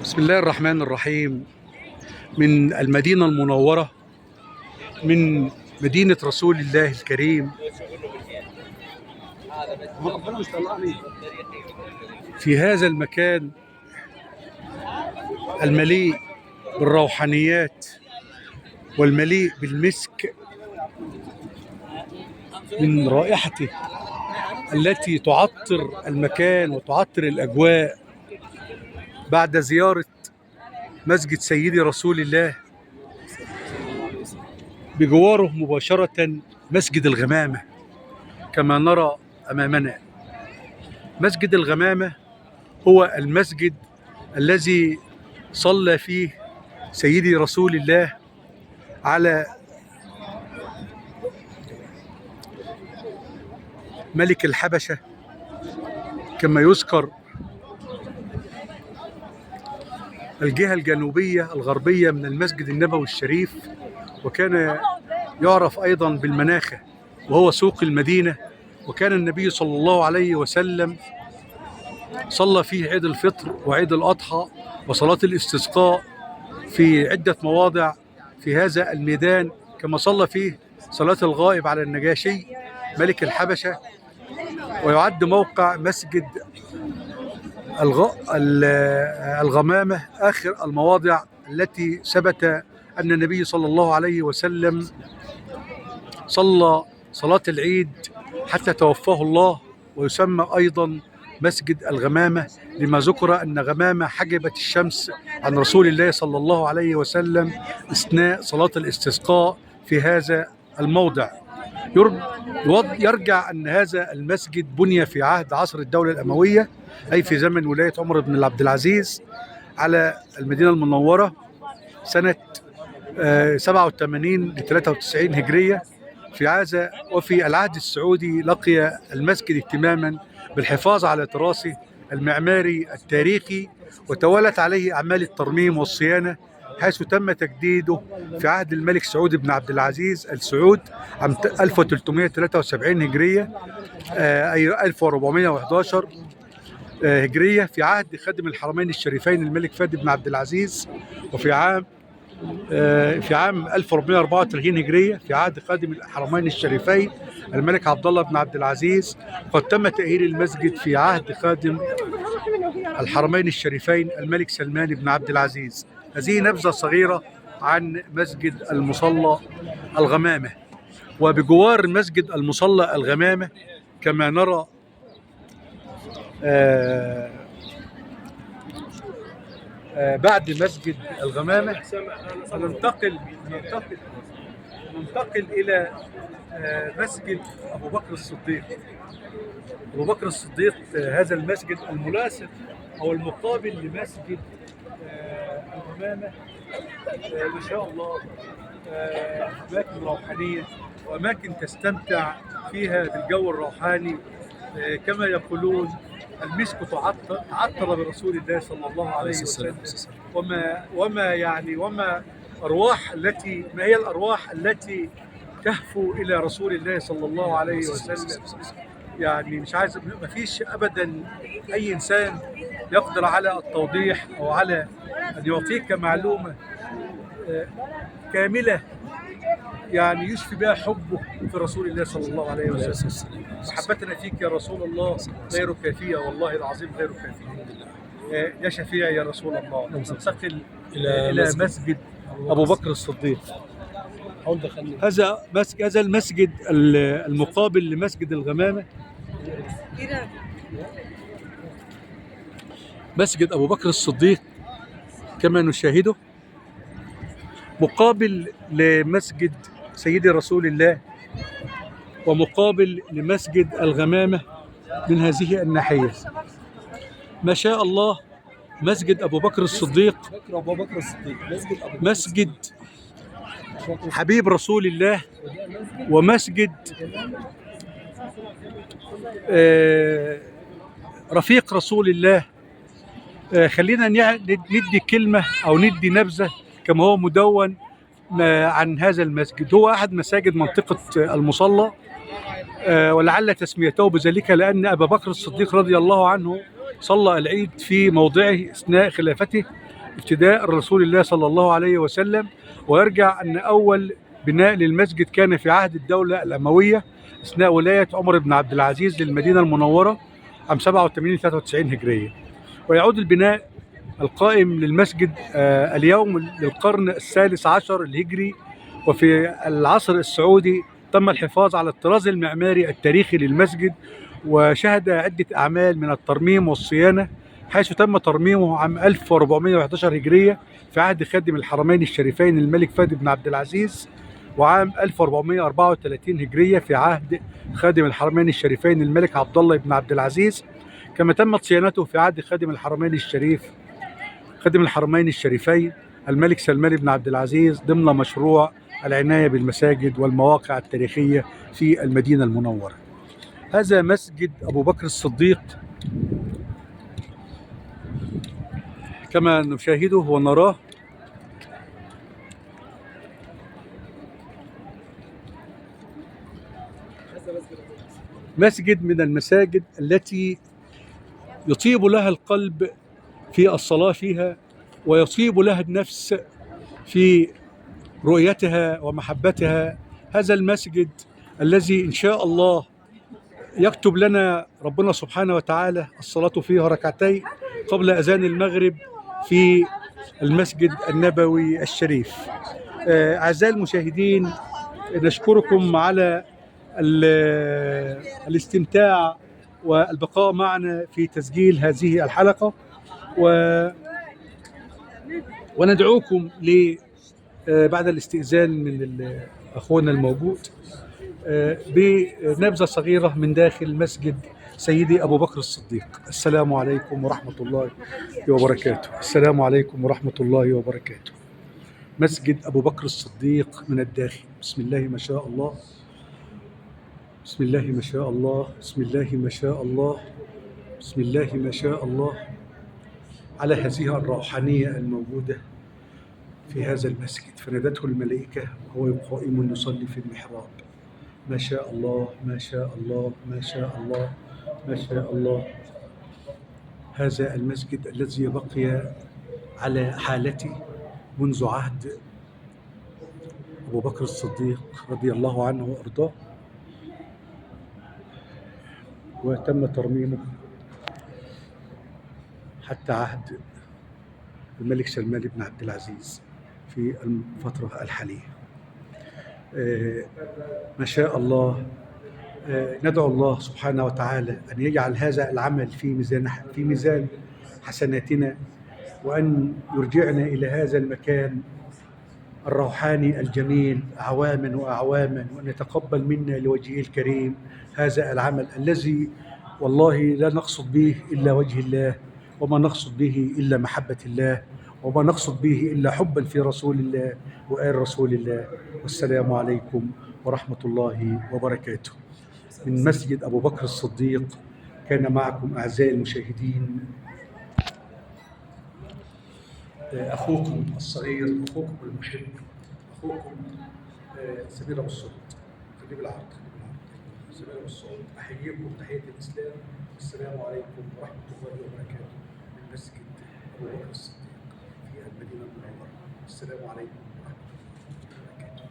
بسم الله الرحمن الرحيم. من المدينة المنورة، من مدينة رسول الله الكريم، في هذا المكان المليء بالروحانيات والمليء بالمسك من رائحته التي تعطر المكان وتعطر الأجواء. بعد زيارة مسجد سيدي رسول الله، بجواره مباشرة مسجد الغمامة كما نرى أمامنا. مسجد الغمامة هو المسجد الذي صلى فيه سيدي رسول الله على ملك الحبشة كما يذكر. الجهة الجنوبية الغربية من المسجد النبوي الشريف، وكان يعرف أيضا بالمناخة، وهو سوق المدينة. وكان النبي صلى الله عليه وسلم صلى فيه عيد الفطر وعيد الأضحى وصلاة الاستسقاء في عدة مواضع في هذا الميدان، كما صلى فيه صلاة الغائب على النجاشي ملك الحبشة. ويعد موقع مسجد الغمامة آخر المواضع التي ثبت أن النبي صلى الله عليه وسلم صلى صلاة العيد حتى توفاه الله. ويسمى أيضا مسجد الغمامة لما ذكر أن غمامة حجبت الشمس عن رسول الله صلى الله عليه وسلم أثناء صلاة الاستسقاء في هذا الموضع. يرجع أن هذا المسجد بني في عهد عصر الدولة الأموية، أي في زمن ولاية عمر بن عبد العزيز على المدينة المنورة سنة 87 ل 93 هجرية. في هذا وفي العهد السعودي لقي المسجد اهتماما بالحفاظ على تراثه المعماري التاريخي، وتوالت عليه أعمال الترميم والصيانة، حيث تم تجديده في عهد الملك سعود بن عبد العزيز السعود عام 1373 هجرية، أي 1411 هجرية، في عهد خادم الحرمين الشريفين الملك فهد بن عبد العزيز، وفي عام في عام 1434 هجرية في عهد خادم الحرمين الشريفين الملك عبد الله بن عبد العزيز. قد تم تأهيل المسجد في عهد خادم الحرمين الشريفين الملك سلمان بن عبد العزيز. هذه نبذة صغيرة عن مسجد المصلى الغمامة. وبجوار مسجد المصلى الغمامة كما نرى بعد مسجد الغمامة ننتقل ننتقل ننتقل إلى مسجد أبو بكر الصديق. أبو بكر الصديق، هذا المسجد الملاصق أو المقابل لمسجد الغمامة. ما شاء الله، أماكن روحانية وأماكن تستمتع فيها بالجو الروحاني. كما يقولون المسك تعطر برسول الله صلى الله عليه وسلم. وما يعني وما أرواح التي ما هي الأرواح التي تهفو إلى رسول الله صلى الله عليه وسلم. يعني مش عايز، ما فيش أبدا أي إنسان يقدر على التوضيح أو على أن يعطيك معلومة كاملة يعني يشفي بها حبه في رسول الله صلى الله عليه وسلم. محبتنا فيك يا رسول الله غير كافية، والله العظيم غير كافية. يا شفيع يا رسول الله. ننتقل إلى مسجد أبو بكر الصديق. هذا المسجد المقابل لمسجد الغمامة، مسجد أبو بكر الصديق كما نشاهده مقابل لمسجد سيدي رسول الله ومقابل لمسجد الغمامة من هذه الناحية. ما شاء الله، مسجد أبو بكر الصديق، أبو بكر الصديق، مسجد أبو بكر، مسجد حبيب رسول الله، ومسجد رفيق رسول الله. خلينا ندي كلمة أو ندي نبذة كما هو مدون عن هذا المسجد. هو أحد مساجد منطقة المصلى، ولعل تسميته بذلك لأن أبا بكر الصديق رضي الله عنه صلى العيد في موضعه أثناء خلافته افتداء رسول الله صلى الله عليه وسلم. ويرجع أن أول بناء للمسجد كان في عهد الدولة الأموية أثناء ولاية عمر بن عبد العزيز للمدينة المنورة عام 87 93 هجرية. ويعود البناء القائم للمسجد اليوم للقرن الثالث عشر الهجري. وفي العصر السعودي تم الحفاظ على الطراز المعماري التاريخي للمسجد، وشهد عدة أعمال من الترميم والصيانة، حيث تم ترميمه عام 1411 هجرية في عهد خادم الحرمين الشريفين الملك فهد بن عبد العزيز، وعام 1434 هجرية في عهد خادم الحرمين الشريفين الملك عبد الله بن عبد العزيز. كما تمت صيانته في عهد خادم الحرمين الشريفين الملك سلمان بن عبد العزيز ضمن مشروع العناية بالمساجد والمواقع التاريخية في المدينة المنورة. هذا مسجد أبو بكر الصديق كما نشاهده ونراه. مسجد من المساجد التي يطيب لها القلب في الصلاة فيها، ويطيب لها النفس في رؤيتها ومحبتها. هذا المسجد الذي إن شاء الله يكتب لنا ربنا سبحانه وتعالى الصلاة فيه ركعتين قبل أذان المغرب في المسجد النبوي الشريف. أعزائي المشاهدين، نشكركم على الاستمتاع والبقاء معنا في تسجيل هذه الحلقة، وندعوكم بعد الاستئذان من أخونا الموجود بنبذة صغيرة من داخل مسجد سيدي أبو بكر الصديق. السلام عليكم ورحمة الله وبركاته. السلام عليكم ورحمة الله وبركاته. مسجد أبو بكر الصديق من الداخل. بسم الله ما شاء الله، بسم الله ما شاء الله، بسم الله ما شاء الله، بسم الله ما شاء الله على هذه الروحانية الموجودة في هذا المسجد. فنادته الملائكة وهو قائم يصلي في المحراب. ما شاء الله، ما شاء الله، ما شاء الله، ما شاء الله. هذا المسجد الذي بقي على حالته منذ عهد أبو بكر الصديق رضي الله عنه وأرضاه، وتم ترميمه حتى عهد الملك سلمان بن عبد العزيز في الفترة الحالية. ما شاء الله. ندعو الله سبحانه وتعالى أن يجعل هذا العمل في ميزان حسناتنا، وأن يرجعنا إلى هذا المكان الروحاني الجميل أعواما وأعواما، وأن يتقبل منا لوجهه الكريم هذا العمل الذي والله لا نقصد به إلا وجه الله، وما نقصد به إلا محبة الله، وما نقصد به إلا حبا في رسول الله وآل رسول الله. والسلام عليكم ورحمة الله وبركاته. من مسجد أبو بكر الصديق كان معكم أعزائي المشاهدين أخوكم الصغير، أخوكم المحب، أخوكم سمير أبو السعود. خليه بالعرض، سمير أبو السعود. أحييكم تحية الإسلام. السلام عليكم ورحمة الله وبركاته من مسجد أبو بكر الصديق في المدينة المنورة. السلام عليكم ورحمة الله وبركاته.